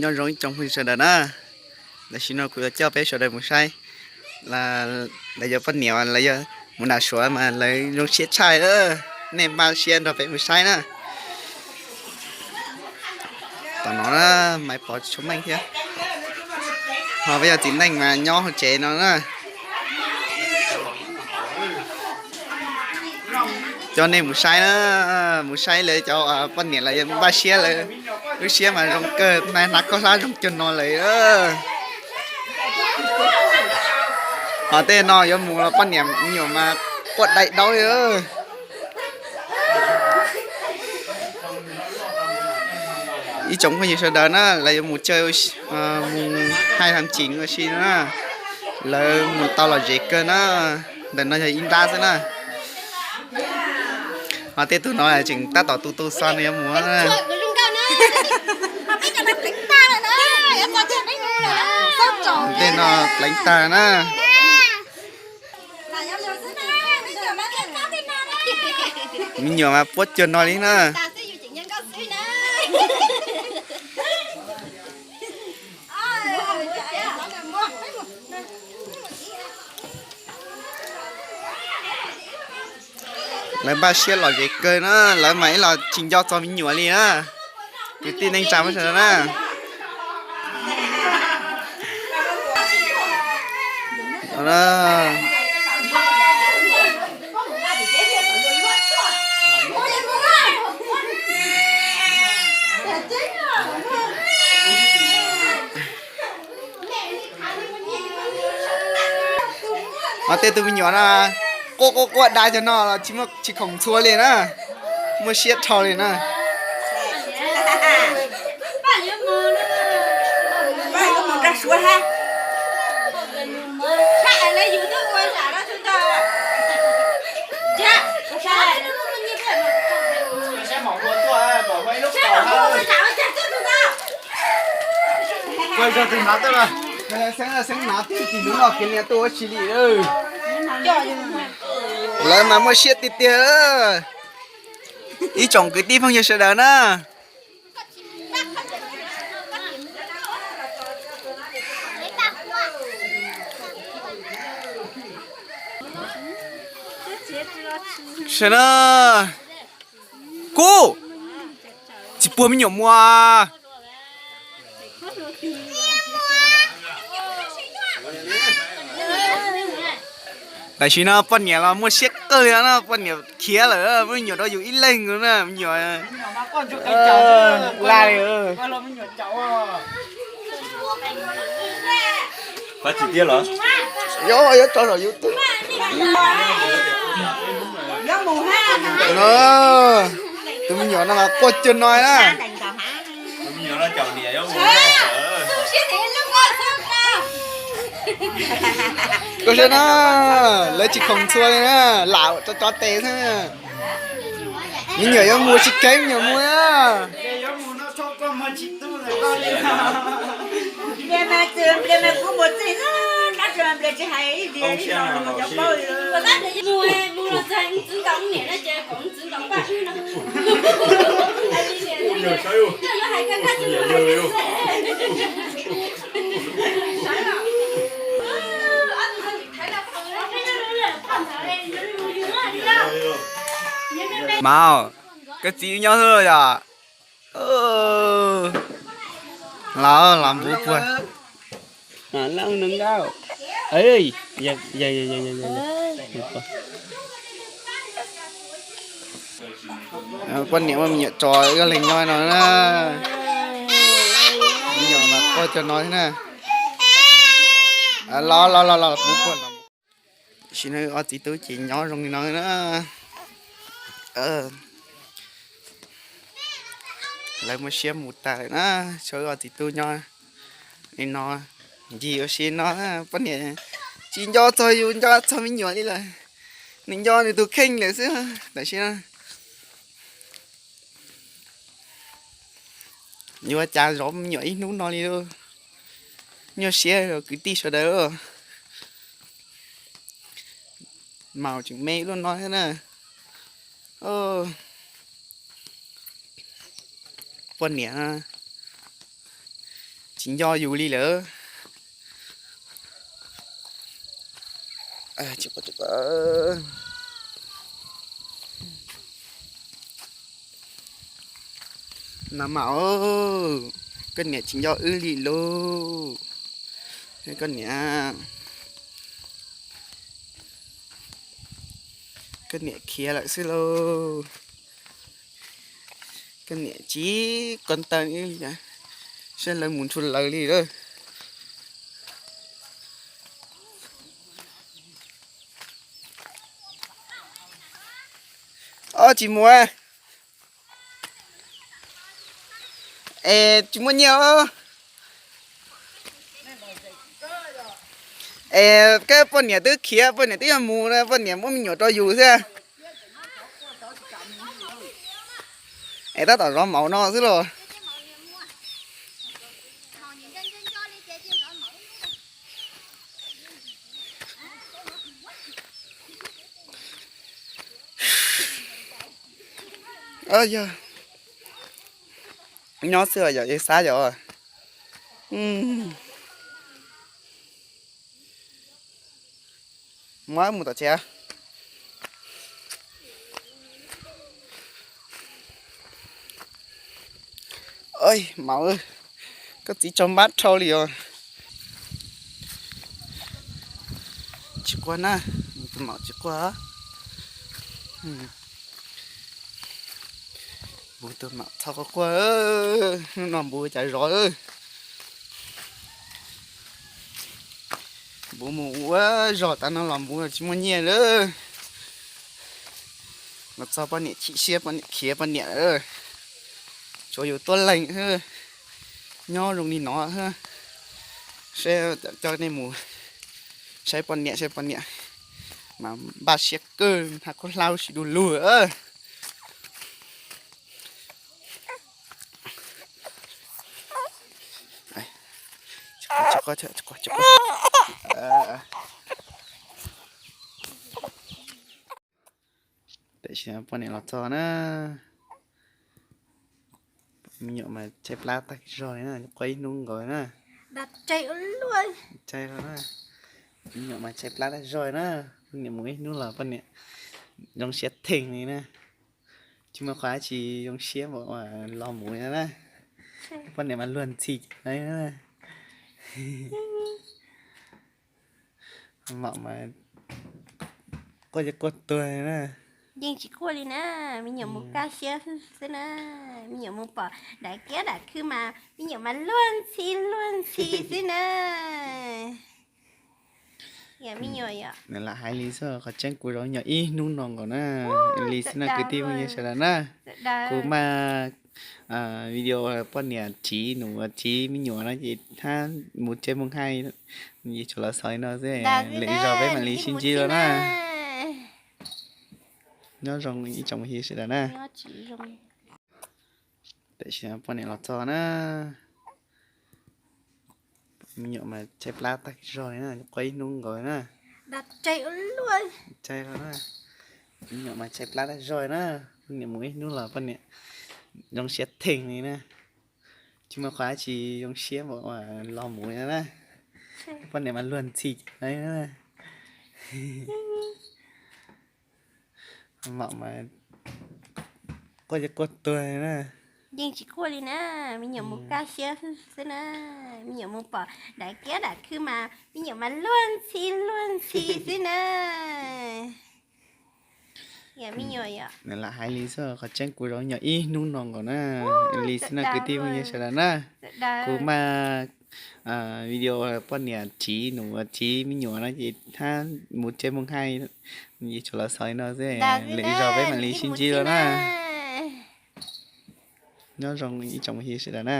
Nyob zoo ib tsoom phooj ywg sawv daws na, tam sim no kuv yuav coj peb sawv daws mus saib, lawv yuav poj niam lawv yuav mus nram Suav mas lawv zoo siab tshaj. Nej npaj siab nrog peb mus saib na. Tom no na, Maiv Pov tsis tshua meej thiab, ho peb yog txiv neej mas nyob hauv tsev no na. Coj nej mus saib na, mus saib lawv cov poj niam lawv yuav npaj siab lawv, lub siab mas zoo kawg, hnav hnav khaub hlab zoo cuag no lawm. Ho tej no yuav mus los poj niam me nyuam mas quaj dai daub li. Ib tsoom phooj ywg sawv daws na, lawv yuav mus caij, mus hais tham tsim ua si na, lawv mus tau lom zem kawg na. Ntawm no yog ib nrab xwb na. Ho tej tug no tseem tab tom tu tu xov no yuav mus. Tej no pleev tag na. Me nyuam mas puab cuag no li na. Lawv npaj siab lom zem kawg na, lawv mas ib los tsis nco txog me nyuam li na. Kwv tij neej tsa peb sawv daws na. Ho tej tug me nyuam no quaj quaj quaj dai cov no los tsis muaj, tsis khoom txhua li na, muaj siab dhau li na. Xeeb hnav tij tim lub no kiag li tuaj ua si li. Lawv mas muaj siab tiag tiag. Ib tsoom kwv tij phooj ywg sawv daws na. Sawv daws, kuv tsis puag me nyuam mus. Tam sim no poj niam los muaj siab kawg li na, poj niam khiav lawm, me nyuam rau yus ib leeg na, me nyuam la li. Yuav, yuav tso saum YouTube. Tus me nyuam no mas quaj cuag no na. Koj saib na, lawv tsis khoom txhua li na, lam tso tso tes xwb. Me nyuam yuav mus tsis kev me nyuam mus na. Mas, koj txiv nyob xwb yom? Los, los npuv puag. Poj niam muaj me nyuam tso ib leeg nyob no na. Me nyuam mas quaj cuag no thiab na. Los los los los puv puag. Tam sim no wb ob txiv tub ces nyob zoo li no na. Lawv muaj siab mus tas lawm na, tshuav wb ob txiv tub nyob li no, ncig ua si no. Poj niam tsis nco txog yus, nco txog me nyuam li lawm, nws nco nws tus kheej lawm xwb. Tam sim no yuav cas zov me nyuam ib hnub no li lauj. Nyuaj siab rau kwv tij sawv daws. Maus tseem me ib lub no thiab na. Poj niam, Tsis nco yus li lawm. No mas, koj niam tsis nco wb li lauj. Koj niam, koj niam khiav lawm xwb lauj. Koj niam tsis ko taw wb li, saib lawv mus nrhu lawv li lawm. Ob tsis mus, es tsis muaj nyiaj os. Es koj poj niam twb khiav, poj niam twb yuav mus, poj niam muab me nyuam rau yus xwb. Es tab tom zov maum no xwb los. Yog nyob xwb yog xav yog. Muab mus tom tsev. Maum, koj txiv tsaug npab dhau li os. Tsis quaj na, tus maum tsis quaj. Npus tus maum txhob quaj quaj, hnub no npus cas zov. Npus mus ua zog tas no los npus tsis muaj nyiaj lawm. Los txog poj niam chim siab, poj niam khiav poj niam lawm. Tsuav yus tuaj leeg xwb. Nyob zoo li no xwb. Saib, coj nej mus saib poj niam, saib poj niam mas npaj siab kawg, hnav khaub hlab sis du lug. Tam sim no poj niam los txog na. Me nyuam mas tshaib plab tag zog li na, quaj ib hnub nkaus na. Me nyuam mas tshaib plab tag zog na, poj niam mus ib hnub los poj niam zoo siab theej li na. Tsis muaj qhov dab tsi zoo siab npaum los mus li na. Poj niam mas luag ntxhi na. Maum mas quaj ces quaj tuag na. Yeej tsis quaj li na, me nyuam mus kaj siab xwb na. Me nyuam mus pom daim kiab daim khw mas me nyuam mas luag ntxhi luag ntxhi xwb na. Nws lam hais li xwb, qhov tseeb kuv zov nyuam ib hnub no nkaus na. Li xwb na kwv tij phooj ywg sawv daws na. Kuv mas video poj niam tsiv nus tsiv me nyuam no ces hab mus tsev mus hais, ces tsuas los xaus li no xwb, lwm zaug peb mam li sib ntsib dua na. Nyob zoo ib tsoom phooj ywg sawv daws na. Tam sim no poj niam los txog na. Me nyuam mas tshaib plab tag zog li na, quaj ib hnub nkaus na. Me nyuam mas tshaib plab tag zog li na, poj niam mus ib hnub los poj niam zoo siab theej li na. Tsis muaj qhov dab tsi zoo siab npaum los mus li na. Poj niam mas luag ntxhi na. Maum mas quaj ces quaj tuag na. Yeej tsis quaj li na, me nyuam mus kaj siab xwb na. Me nyuam mus pom daim kiab daim khw mas me nyuam mas luag ntxhi luag ntxhi xwb na. Nws lam hais li xwb, qhov tseeb kuv zov nyuam ib hnub no nkaus na. Li xwb na kwv tij phooj ywg sawv daws na. Kuv mas video poj niam tsiv nus tsiv me nyuam no ces hab mus tsev mus hais, ces tsuas los xaus li no xwb, lwm zaug peb mam li sib ntsib dua na. Nyob zoo ib tsoom phooj ywg sawv daws na.